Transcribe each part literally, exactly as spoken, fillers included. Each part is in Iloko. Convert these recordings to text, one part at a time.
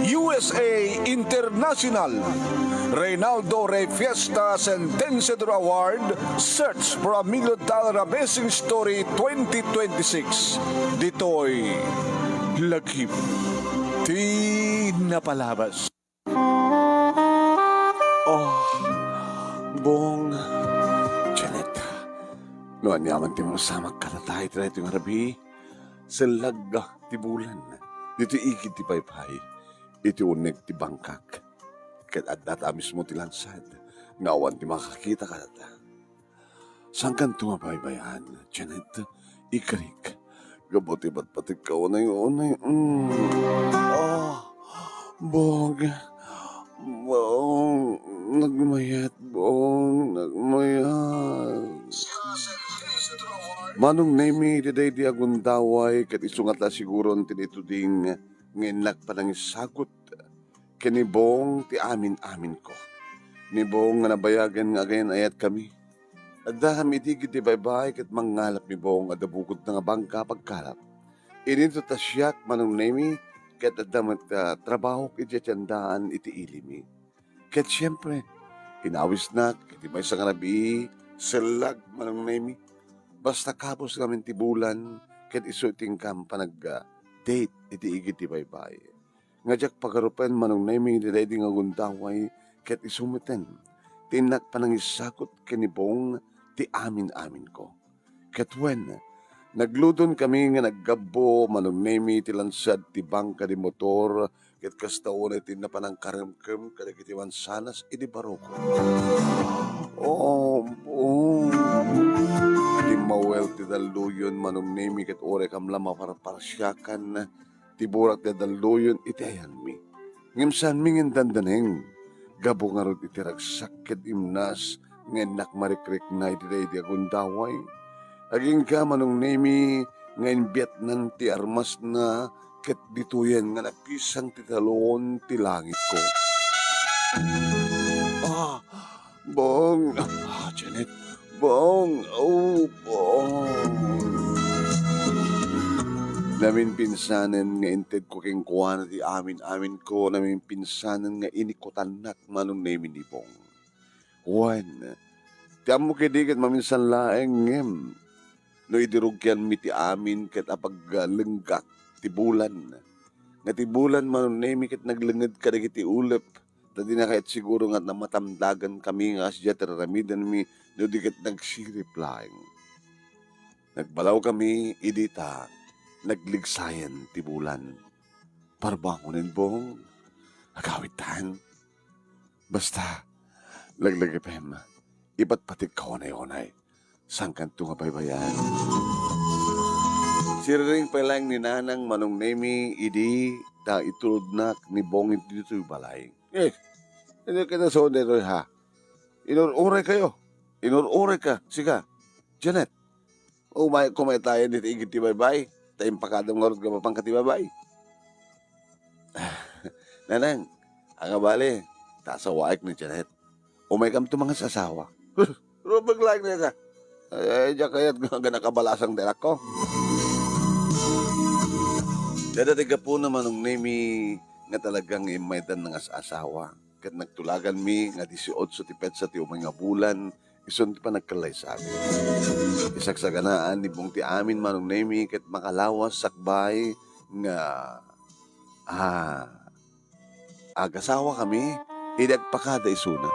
U S A International, Reynaldo Rey Fiesta Sentenciador Award, Search for a Million Dollar Amazing Story twenty twenty-six. Ditoy lagip ti napalabas. Oh, Bong, Janet, no aniaman ti mapasamak kadatayo iti daytoy nga rabii, sellag ti bulan, ditoy igid ti baybay, iti uneg ti bangkak, ket adda ta mismo ti lansad nga awan ti makakita kadata. Saankanto nga baybay-an, Janet? Ikarik. Gapu ti patpatikka unay-unay. Mm. Ah, Bong. Bong. Nagmayat, Bong. Nagmayat. Manong Nemi, iti daydi a gundaway, ket isu ngata siguron ti naituding nga innak panangisagut ken ni Bong ti amin-aminko. Ni Bong nga nabayagen nga agayan-ayatkami. Addakami iti igid ti baybay ket mangngalap ni Bong adda bukotna nga bangka a pagkalap. Ininto ta siak, Manong Nemi, ket adda met, ah, trabahok idiay tiendaan iti ilimi. Ket siempre, inawisnak iti maysa nga rabii, sellag, Manong Nemi. Basta kabus ngamin ti bulan, ket isu ti inkam panag-, ah, date iti igid ti baybay. Nga diak pagarupen, Manong Nemi, iti daydi nga gundaway, ket isu meten ti innak panangisagut ken ni Bong ti amin-aminko. Ket wen, nagludonkami nga naggabbo, Manong Nemi, ti lansad ti bangka di motor, ket kasta unay ti napanangkaremkem kadagiti mansanas idi barukon. Oh, Bong. Limmawel ti dalluyon, Manong Nemi, ket uray kam la maparparsiakan ti burak ti dalluyon iti ayanmi. Ngem saanmi nga indandaneng. Gapu ngarud iti ragsak ket imnas nga innak marikrikna iti daydi a gundaway. Agingga, Manong Nemi, nga imbiatnan ti armasna ket ditoyen nga napisang ti talon ti langitko. Ah, Bong! Ah, Janet! Bong! Oh, Bong! Naminpinsanen nga intedko kenkuana ti amin-aminko, naminpinsanen nga inikutannak, Manong Nemi, ni Bong. Wen, ti ammok idi ket maminsan laeng, ngem no idi rugkianmi ti amin ket apaglenggak ti bulan, nga ti bulan, Manong Nemi, ket naglenged kadagiti ulep, ta dina kayat siguro nga matamdagankami nga kasdiay ti raramidanmi no di ket nagsirip laeng. Nagbalawkami idi ta nagligsayan ti bulan. Parbangonen, Bong. Agawidtan. Basta, laglagipem, ipatpatikka unay-unay. Saankanto nga baybay-an. Siriring pay laeng ni Nanang, Manong Nemi, idi ta itulodnak ni Bong ditoy balay. Eh, hindi kita so detoy, ha? Inur-uray kayo. Inur-uray ka. Sika, Janet. Umay, kumaytayan ditoy igid ti baybay. Ta impakadam ngarud nga mapanka ti baybay. Nanang, ania bale, ta asawaek ni Janet. Umaykam to mangas-asawa. Rubek laeng dayta. Ay, diak kayat nga nakabalasang ti anakko. Dayta ti gapuna, Manong Nemi, nga talagang immaydan nga as-asawa. Ket nagtulaganmi nga disiotso ti petsa ti umay nga bulan, isun ti panagkallaysami. Isagsaganaan ni Bong ti amin, Manong Nemi, ket makalawas sakbay nga, ah, agasawakami idi agpakada isuna.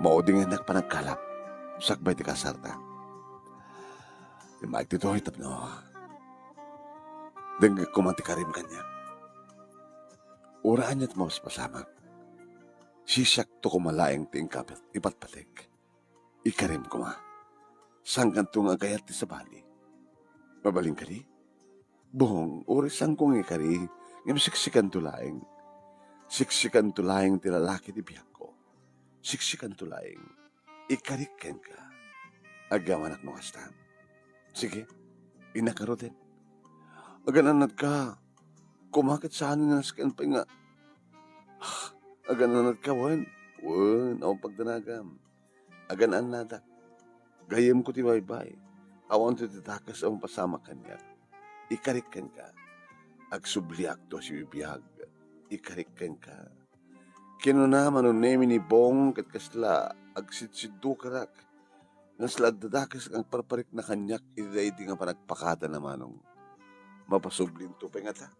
Maudingennak panagkalap sakbay ti kasarta. Immaeg ditoy tapno denggek koma ti karim kaniak. Uray ania ti mapaspasamak, siakto koma laeng ti inkapit, ipatpatik. Ikarim koma. Saankanto nga agayat ti sabali? Mabalin kadi? Bong, uray saanko nga ikari, ngem siksikanto laeng. Siksikanto laeng ti lalaki ti biagko. Siksikanto laeng. Ikarik kenka. Agyamanak no kasta. Sige, innak ngaruden. Agan-annadka. Koma ket saan nga nasken pay nga, agan-annadka wen. Wen, awan pagdanagam. Agan-annadak. Gayyemko ti baybay. Awanto ti dakes a mapasamak kaniak. Ikarik kenka. Agsubliakto a sibibiag. ikarik kenka. Kinuna Manong Nemi ni Bong ket kasla agsidsiddukarak. Nga sla adda dakes nga agparparikna kaniak iti daydi nga panagpakada na Manong. Mapasublinto pay ngata.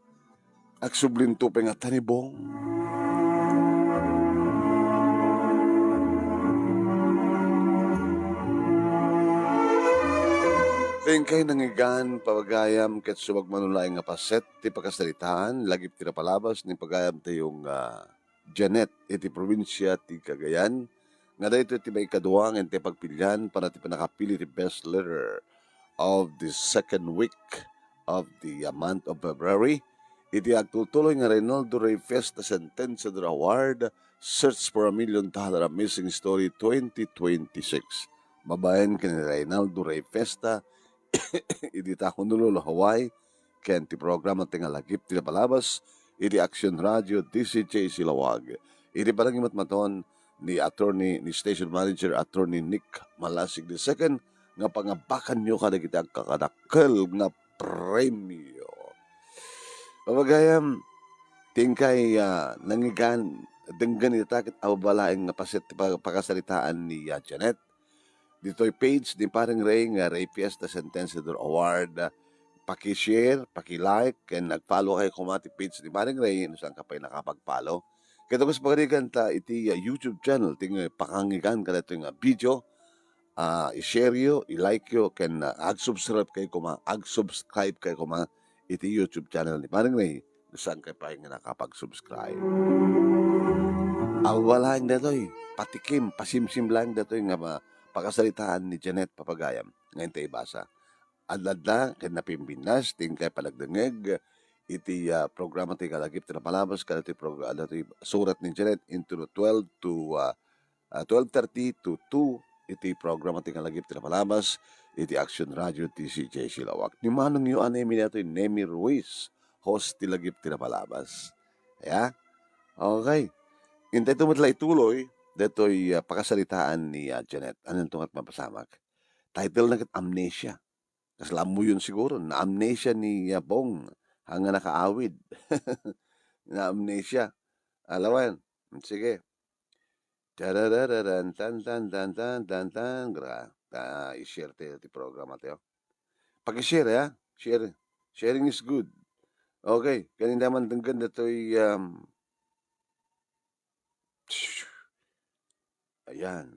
Agsublinto pay ngata ni Bong. Inkay nangigan, pagayam, ket subagmano laeng nga paset ti pakasaritaan, lagip ti napalabas ni pagayam tayo nga Janet iti probinsia ti Cagayan, nga daytoy ti maikadua nga intay pagpilian para ti pannakapili ti best letter of the second week of the, uh, month of February, iti agtultuloy nga Reynaldo Rey Fiesta Sentenciador Award, Search for a Million Dollar Amazing Story twenty twenty-six. Babaen ken ni Reynaldo Rey Fiesta, iti ta Honolulu, Hawaii, ken ti programa ti nga lagip ti napalabas iti Action Radio D C J Silawag. Iti panangimatmaton ni attorney, ni station manager, Attorney Nick Malasig the second, nga pangabakanyo kadagiti agkakadakkel nga premio. Pagayam, ti inkay, ah, nangigan, denggen ita ket ababain nga paset ti pa-, pakasaritaan ni, ah, Janet. Ditoy page ni Paring Ray nga Ray Fiesta Sentenciador Award. Paki-share, paki-like, ken ag-follow kayo koma ti page ni Paring Ray no saan ka pay nakapag-follow. Ket kas pagarigan ta iti, ah, YouTube channel, ti nga pakangigan kadaytoy nga video, ah, i-share yo, i-like yo, ken, ah, ag-subscribe kayo koma, ag-subscribe kayo koma iti YouTube channel ni Paring Ray no saan ka pay nga nakapag-subscribe. Awa laeng daytoy, patikim, pasimsim laeng daytoy nga ma-, pakasaritaan ni Janet Papagayam nga intay ibasa. Adda-adda ken napimpintas ti inkay panagdengngeg iti, ah, programa ti nga lagip ti napalabas kadagiti prog-, kadagiti surat ni Janet into the twelve to, ah, ah, twelve thirty to two iti programa ti nga lagip ti napalabas iti Action Radio D C J Silawak. Ni manongyo a Nemi daytoy, Nemi Ruiz, host ti lagip ti napalabas. Ya? Okay. Intay met la ituloy daytoy, ah, pakasaritaan ni, ah, Janet. Anonto ket mapasamak? Title na ket Amnesia. Kasla ammoyon siguro, na-amnesia ni, ah, Bong, haan nga nakaawid. Na-amnesia. Alawen. Sige. Tararararan, tan, tan, tan, tan, tan, tan. Gra-, ah, i-share tayo ti programa tayo. Pag-share, ha? Share. Sharing is good. Okay. Kanina man denggan datoy, um, ayan.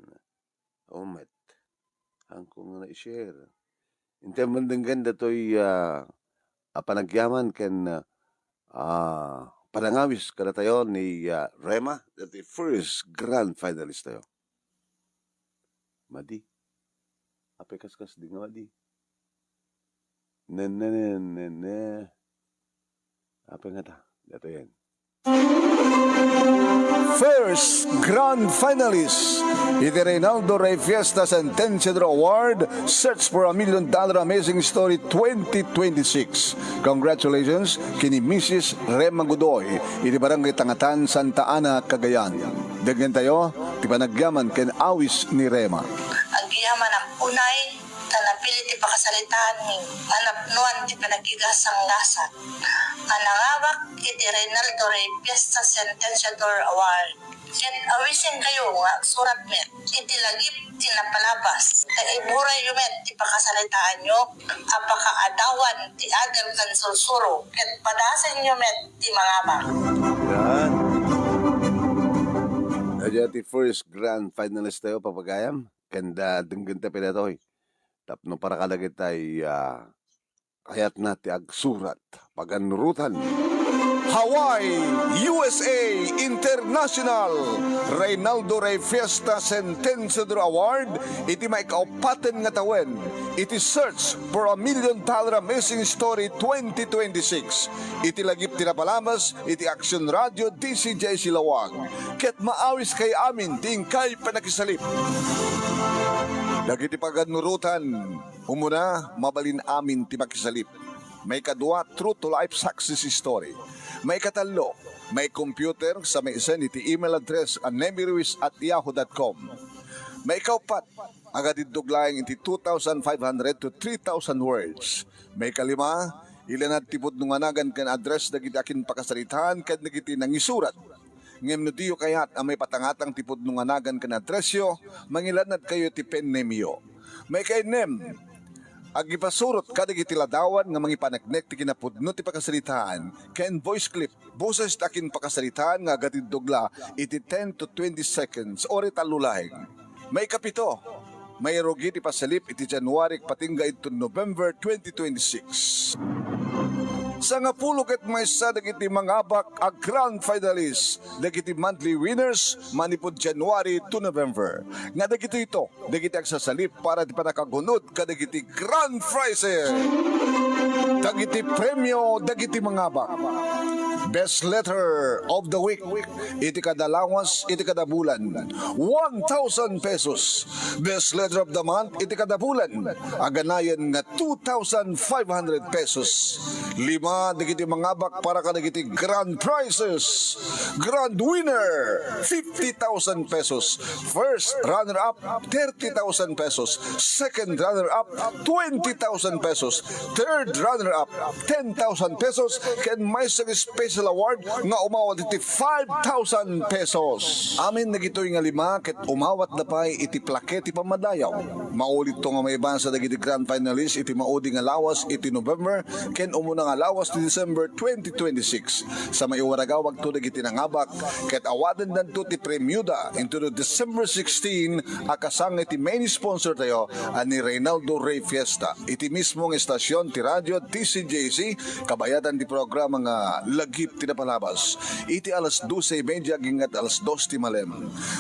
Oh, met. Hangko nga na-share. Intay man denggan datoy, ah, a panagyaman ken, ah, panangawis kadatayo ni, ah, Rema, dati first grand finalist tayo. Madi. Apay kaskas di nga madi. Ne, ne, ne, ne, ne. Apay nga ta? Datoy yan. First grand finalist iti Reynaldo Rey Fiesta Sentenciador Award, Search for a Million Dollar Amazing Story twenty twenty-six. Congratulations kini Missus Rema Godoy iti Barangay Tangatan, Santa Ana, Cagayan. Denggen tayo ti panagyaman ken awis ni Rema. Agyaman a unay, ta napili ti pakasaritaan mi, a napnuan ti panagigasanggasat, a nangawak iti Reynaldo Rey Fiesta Sentenciador Award. Ket awisen kayo nga agsurat met iti lagip ti napalabas, ta iburay yo met ti pakasaritaanyo a pakaadawan ti adal ken sursuro, ket padasen yo met ti mangabak. Yan. Adya ti first grand finalist tayo, papagayam. Kanda, denggen ta pay datoy. Tapno para kadagitay, ah, kayatna ti agsurat, pagannurotan. Hawaii, U S A, International, Reynaldo Rey Fiesta Sentenciador Award iti maikaupaten nga tawen iti Search for a Million Dollar Amazing Story twenty twenty-six. Iti lagip ti napalabas iti Action Radio D C J Silawag. Ket maawis kay amin ti inkay panakisalip. Dagiti pagannurotan, umuna, mabalin amin ti makisalip. Maikadua, true to life success story. Maikatallo, may computer sa maisen iti email address a nemiruiz at yahoo dot com. Maikaupat, agadiddog laeng iti two thousand five hundred to three thousand words. Maikalima, Ilanad ti pudno nga nagan ken address dagiti akinpakasaritaan ken dagiti nangisurat. Ngem no diyo kayat a maipatangatang ti pudno nga nagan ken addressyo, mangilanadkayo ti pen nameyo. Maikainnem, agipasurot kadagiti ladawan nga mangipaneknek ti kinapudno ti pakasaritaan ken voice clip, boses ti akinpakasaritaan nga agatiddog la iti ten to twenty seconds o retallo laeng. Maikapito, mairugi ti pasalip iti January agpatingga inton November twenty twenty-six. Sangapulo ket maysa dagiti mangabak a grand finalists dagiti monthly winners manipud January to November. Nga dagitoy ito, dagiti agsasalip para ti pannakagunod kadagiti grand prizes. Dagiti premio dagiti mangabak. Best letter of the week, iti kada lawas, iti kada bulan, one thousand pesos. Best letter of the month, iti kada bulan, aganayan nga two thousand five hundred pesos. Lima dagiti mangabak para kadagiti grand prizes. Grand winner, fifty thousand pesos. First runner-up, thirty thousand pesos. Second runner-up, twenty thousand pesos. Third runner-up, ten thousand pesos. Ken maysa nga special award nga umawat iti five thousand pesos. Amin dagitoy nga lima ket umawatda pay iti plaque ti pammadayaw. Maulitto nga maibasa dagiti grand finalist iti maudi nga lawas iti November ken umuna nga lawas ti December twenty twenty-six. Sa maiwaragawagto dagiti nangabak ket awatendanto ti premioda intono December sixteen a kasang iti main sponsor tayo a ni Reynaldo Rey Fiesta. Iti mismo nga estasyon ti radio D C J C, kabayatan ti programa nga Lagip ti Napalabas. Iti alas dose y media agingga alas dos ti malem.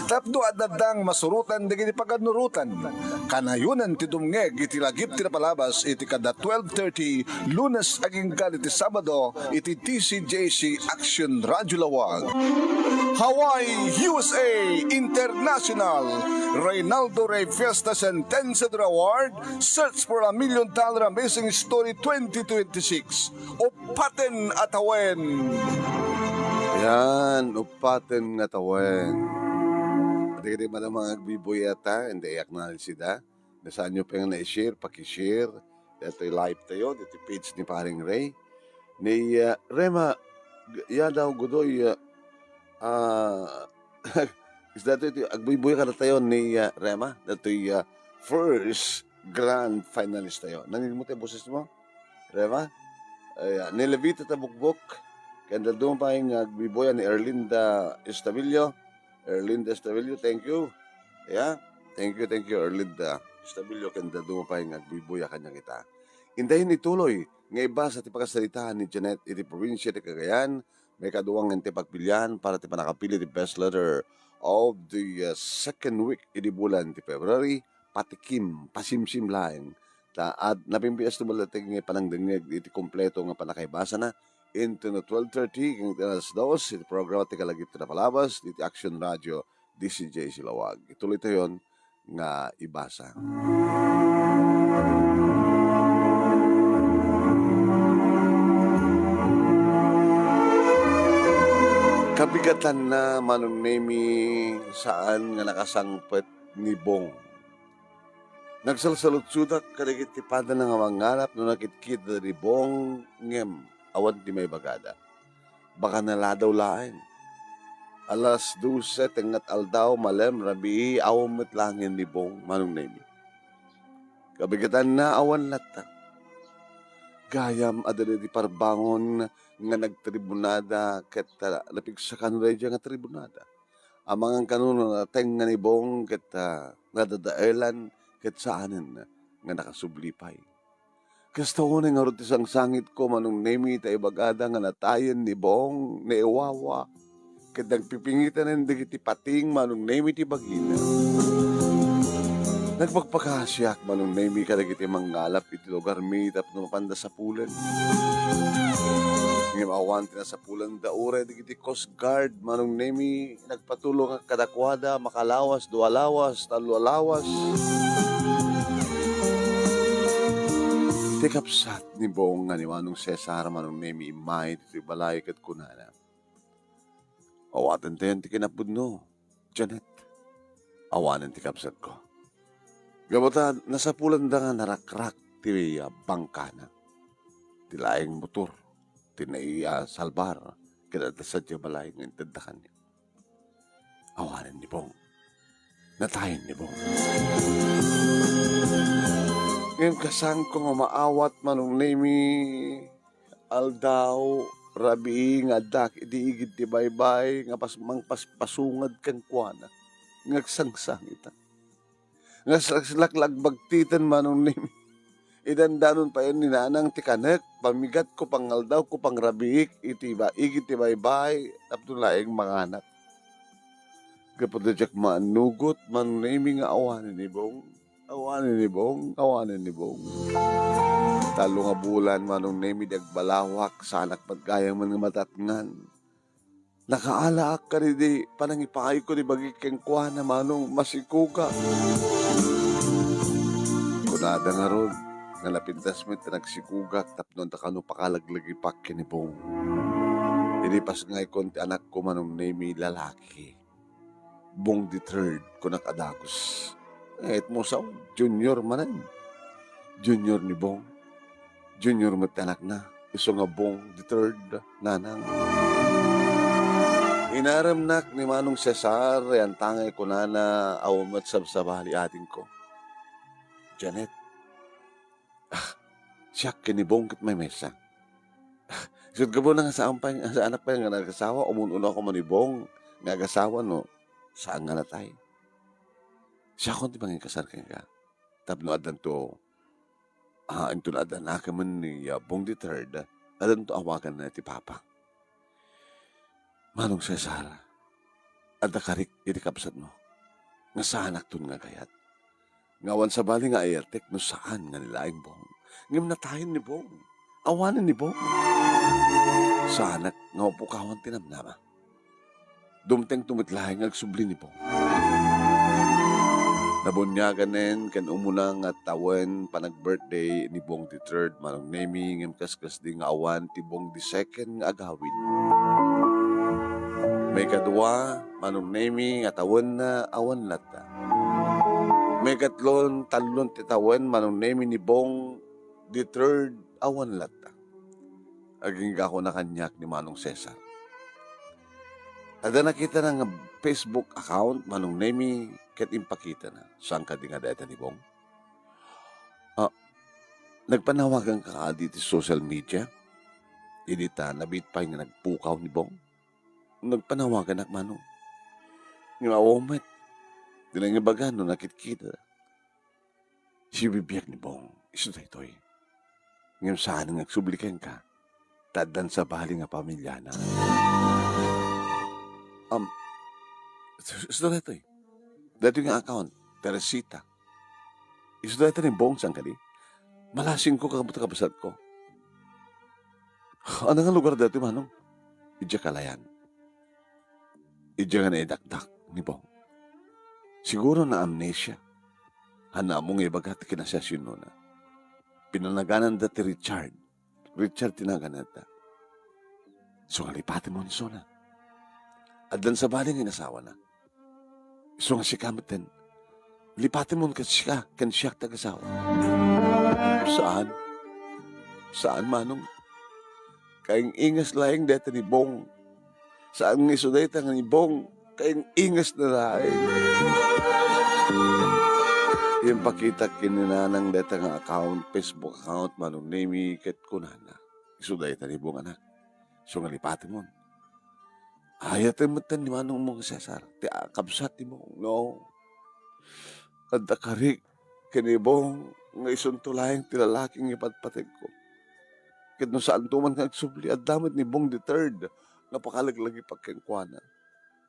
Tapno adda dang masurotan dagiti paganurotan. Kanayonan ti dumngeg iti Lagip ti Napalabas iti kada twelve thirty, Lunes agingga iti Sabado, iti D C J C Action Radio Lawag. Hawaii, U S A, International, Reynaldo Rey Fiesta Sentenciador Award, Search for a Million Dollar Amazing Story twenty twenty-six. Upaten a tawen. Yan, upaten nga tawen. Dagiti madama nga agbibuy ata, hindi ayak na sida. Nasaanyo pay nga na-share, paki-share. Ditoy live tayo, ditoy page ni Paring Ray. Ni, ah, Rema, g-, ya daw, Godoy, ah, ah, is datoy ti agbuybuya kadatayo ni, ah, Rema, datoy, ah, first grand finalist tayo. Narinig mo tayo boses mo, Rema? Ay, ah, ni Levita Tabukbok, ken dadduma pay nga agbuybuya ni Erlinda Estabillo. Erlinda Estabillo, thank you. Yeah, thank you, thank you, Erlinda Estabillo, ken dadduma pay nga agbuybuya kaniak ita. Intayon ituloy nga ibasa ti pakasaritaan ni Janet iti probinsia ti Cagayan, maikadua nga ti pagpilian para ti pannakapili ti best letter of the, uh, second week idi bulan ti February, patikim, pasimsim laeng. Ta, at napimpias ti baldatig nga panangdengngeg iti kompleto nga pannakaibasana, intono twelve thirty, ken iti alas dos, iti programa ti Kalagip ti Napalabas, iti Action Radio, D C J C Lawag. Ituloy tayon nga ibasa. Kabigatanna, Manong Nemi, saan nga nakasangpet ni Bong. Nagsalsalutsodak kadagiti padana nga mangngalap no nakitkita ni Bong, ngem awan ti maibagada. Baka naladaw laeng. Alas dose, tengnga ti aldaw, malem, rabii, awan met laeng ni Bong, Manong Nemi. Kabigatanna, awan latta. Gayam adda daydi parbangon nga nagtribunada ket, ah, napigsakan daydiay nga tribunada. Amangan kano no natengnga ni Bong ket, ah, nadadaelan ket saanen nga nakasubli pay. Kasta unay ngarud ti sangsangitko, Manong Nemi, ta ibagada nga natayen ni Bong, naiwawa, ket nagpipingitanen dagiti pating, Manong Nemi, ti bagina. Nagpakpakaasiak, Manong Nemi, kadagiti manggalap iti lugarmi tapno mapanda sapulen. Ngem awan ti nasapulenda uray dagiti Coast Guard, Manong Nemi, nagpatulongak kadakuada, makalawas, dua lawas, tallo a lawas. Ti kabsat ni Bong nga ni Manong Cesar, Manong Nemi, immay ditoy balay ket kunana, "Awatentayon ti kinapudno, Janet. Awanen ti kabsatko." Gapu ta nasapulenda nga narakrak ti, ah, bangkana. ti laeng motor ti naisalbar ket adda sadiay balay nga intedda kaniak. Awanen ni Bong. Natayen ni Bong. Ngem kasanko nga maawat, Manong Nemi, aldaw, rabii nga addak iti igid ti baybay nga pas-, mangpaspasungad kenkuana nga agsangsangitan. Nga slaklak lagbagtiten, Manong Nemi. Idandanon payen ni Nanang ti kanek, pamigatko, pangaldawko, pangrabiik iti ba-, igid ti baybay, tapno laeng manganak. Gapu ta diak maanugot, Manong Nemi, nga awanen ni Bong. Awanen ni Bong, awanen ni Bong. Tallo nga bulan, Manong Nemi, di agbalawak, saanak met gayam nga matatngan. Nakaalaak kadidi panangipayko ti bagik kenkuana, Manong, masikugak. Kunada ngarud nga napintas met ti nagsikugak tapno adda kano pakalaglagipak ken ni Bong. Idi pasngaykon ti anakko, Manong Nemi, lalaki. Bong the third, kunak a dagus. Eh, itmo sao, junior manen. Junior ni Bong. Junior met ti anakna. Isu nga Bong the third, Nanang. Inaremnak ni Manong Cesar, yantangay kunana, awan met sabsabali adingko. Janet, ah, siak ken ni Bong ket maymaysa. Isut' gapuna nga saan pay, saanak pay nga nagasawa, umun-unako man ni Bong nga agasawa no saan nga natay. Siakon ti mangikasar kenka. Tapno addanto, ah, inton adda anakemon ni, ah, Bong the third, addanto awaganna ti papa. Manong Cesar, adda karik iti kabsatmo nga saanakton nga agayat. Nga awan sabali nga ayertek no saan nga ni laeng Bong. Ngem natayen ni Bong. Awanen ni Bong. Saanak nga mapukawan ti namnama. Dumtengto met laeng nga agsubli ni Bong. Nabuniaganen ken umuna nga tawen panag-birthday ni Bong the third, Manong Nemi, ngem kaskasdi nga awan ti Bong the second nga agawid. Maikadua, Manong Nemi, nga tawenna, awan latta. Maikatlo, tallon ti tawen, Manong Nemi, ni Bong the third, awan latta. Agingga kuna kaniak ni Manong Cesar. Adda nakitana nga Facebook account, Manong Nemi, ket impakitana. Saan kadi nga dayta ni Bong? Ah, nagpanawaganka kadi iti social media? Idi ta nabiit pay nga nagpukaw ni Bong? Nagpanawaganak, Manong. Ngem awan met. Di nangibaga no nakitkita. Sibibiag ni Bong, isu daytoy. Ngem saan nga agsubli kenka, ta addan sabali nga pamiliana. Um, isu, isu daytoy. Daytoy nga account, Teresita. Isu daytoy ni Bong, saan kadi? Malasingko, kabsatko. Ania nga lugar daytoy, Manong? Idiay Calayan. Idiay nga naidakdak ni Bong. Siguro na-amnesia. Haan ammo nga ibaga ti kinasiasiunona. Pinanagananda ti Richard. Richard ti nagananda. Isu nga lipatenmo isuna. Addan sabali nga inasawana. Isu nga sika metten. Lipatenmo ket sika ken siak ti agasawa. Saan? Saan, Manong? Kaing-ingas laeng dayta ni Bong. Saan nga isu dayta nga ni Bong? Kaing-ingas na laeng. Impakitak ken ni Nanang dayta nga account, Facebook account, Manong Nemi, ket kunana, isu dayta ni Bong, anak. Isu nga lipatenmon. Ayaten metten ni Manong Mong Cesar, ti, ah, kabsat ni Bong, no? Adda karik ken ni Bong nga isunto laeng ti lalaki nga ipatpategko. Ket no saanto man nga agsubli, adda met ni Bong the third nga pakalaglagipak kenkuana.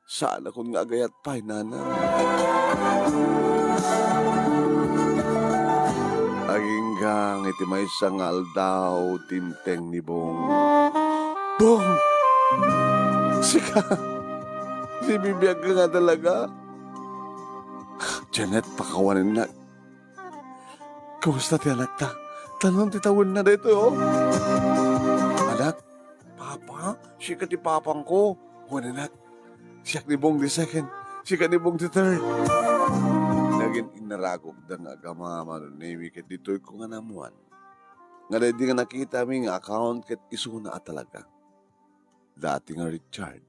Saanakon nga agayat pay, Nana. Agingga nga iti maysa nga aldaw, dimteng ni Bong. Bong! Sika! Sibibiag ka nga talaga. Janet, pakawanennak. Kumusta ti anakta? Tanon ti tawenna daytoy, oh. Anak, Papa, sika ti papangko. Wen, anak, siak ni Bong the second. Sika ni Bong the third. Nagin-inaragokda nga agama, Manong Nemi, ket ditoy ko nga naammuan. nga daydi nga nakitami nga account ket isuna a talaga. Dati nga Richard.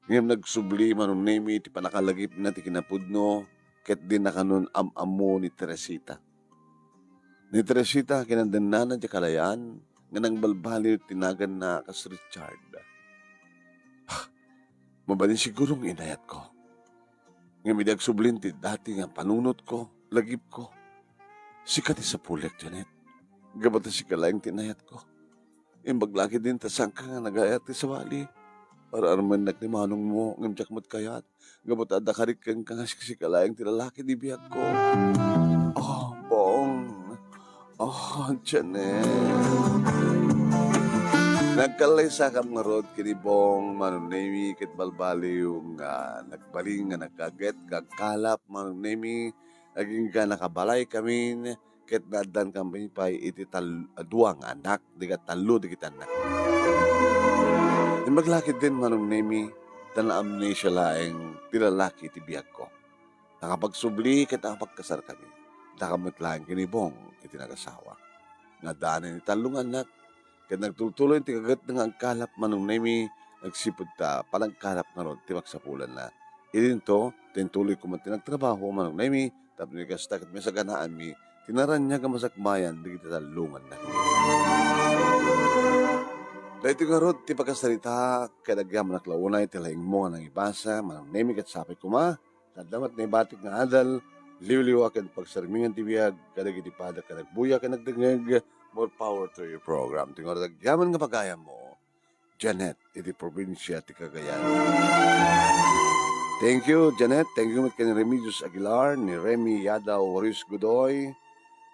Ngem nagsubli, Manong Nemi, ti panakalagipna ti kinapudno ket dinakanon am-ammo ni Teresita. Ni Teresita, kinadennana diay kalayan nga nangbalbaliw ti naganna kas Richard. Mabalin siguro nga inayatko. Ngem idi agsublin ti dati nga panunotko, lagipko, sika ti sapulek, Janet. Gapu ta sika laeng ti inayatko. Imbag la ketdin ta saanka nga nagayat ti sabali. Ar-armennak ni manongmo, ngem diak met kayat. Gapu ta adda karit kenka nga sika laeng ti lalaki ti biagko. Oh, Bong. Oh, Janet. Nagkallaysakam ngarud ken ni Bong, Manong Nemi, ket balbaliw nga nagbalin nga nagkaget nga agkalap, Manong Nemi, agingga nakabalay kamin, ket naaddan kami pay iti tal-, dua nga annak, diga tallo dagiti annak. Imbag la ketdin, Manong Nemi, ta naamnesia laeng ti lalaki iti biagko. Nakapagsubli ket nakapagkasar kami. Dakamet laeng ken ni Bong iti nagasawa. Nga addaan ni tallo nga annak, ket nagtultuloy ti kagetna nga agkalap, Manong Nemi, agsipud ta panagkalap ngarud ti maksapulanna. Idinto, ti intuloyko met ti nagtrabaho, Manong Nemi, tapno kasta ket masaganaanmi ti naraniag a masakbayan dagiti tallo nga annak. Daytoy ngarud ti pakasarita, ket agyamanak la unay ti laingmo nga nangibasa, Manong Nemi, ket sapay koma, ta adda met naibatik nga adal, liwliwa ken pagsarmingan ti biag kadagiti padana ken agbuya ken agdengngeg. More power to your program. Ti ngarud agyaman nga pagayammo, Janet, iti probinsia ti Cagayan. Thank you, Janet. Thank you met ken Remedios Aguilar, ni Remy Yadaw Ruiz Godoy,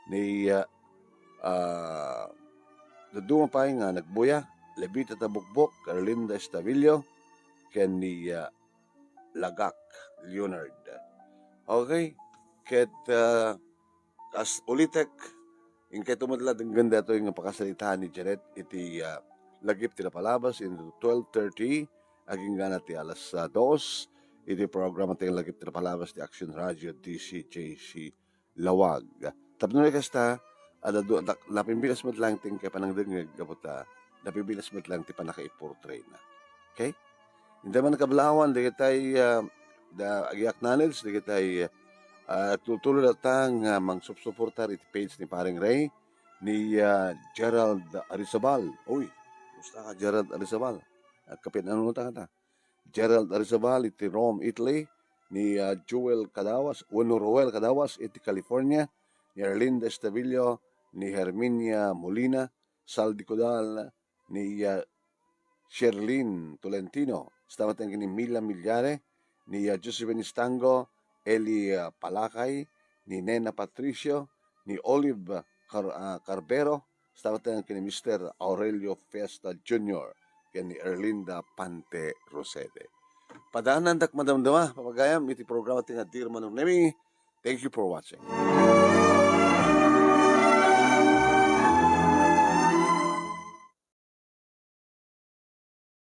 ni, ah, ah, dadduma pay nga nagbuya, Levita Tabukbok, Erlinda Estavillo, ken ni, ah, Lagak Leonard. Okay? Ket, ah, kas ulitek, inkay met la denggen daytoy nga pakasaritaan ni Janet iti, ah, lagip ti napalabas, into twelve thirty, aginggana ti alas, ah, dos, iti programa ti lagip ti napalabas ti Action Radio D C J C Lawag. Tapno kasta, adda du-, dak-, napimpilas met laeng ti inkay panangdengngeg gapu ta napimpilas met laeng ti pannakaiportrayna. Okay? Inta man kablaawan, dagitay, ah, da, agi-acknowledge, dagitay, ah, agtultuloy latta nga mangsupsuportar iti page ni Paring Ray, ni, ah, Gerald Arizabal. Uy, kumusta ka, Gerald Arizabal? Agkapin-ano ta kata? Gerald Arizabal iti Rome, Italy, ni, ah, Joel Cadawas, wenno Roel Cadawas iti California, ni Erlinda Estavillo, ni Herminia Molina, Saldi Codal, ni, ah, Sherlyn Tolentino, kasta met ken ni Mila Millare, ni, ah, Josephine Estango, Eli, ah, Palakay, ni Nena Patricio, ni Olive Car-, ah, Carbero, kasta met ken ni Mister Aurelio Fiesta Junior, ken ni Erlinda Pante Rosete. Padaanandak madamdama, papagayam iti programa ti nga Dear Manong Nemi. Thank you for watching.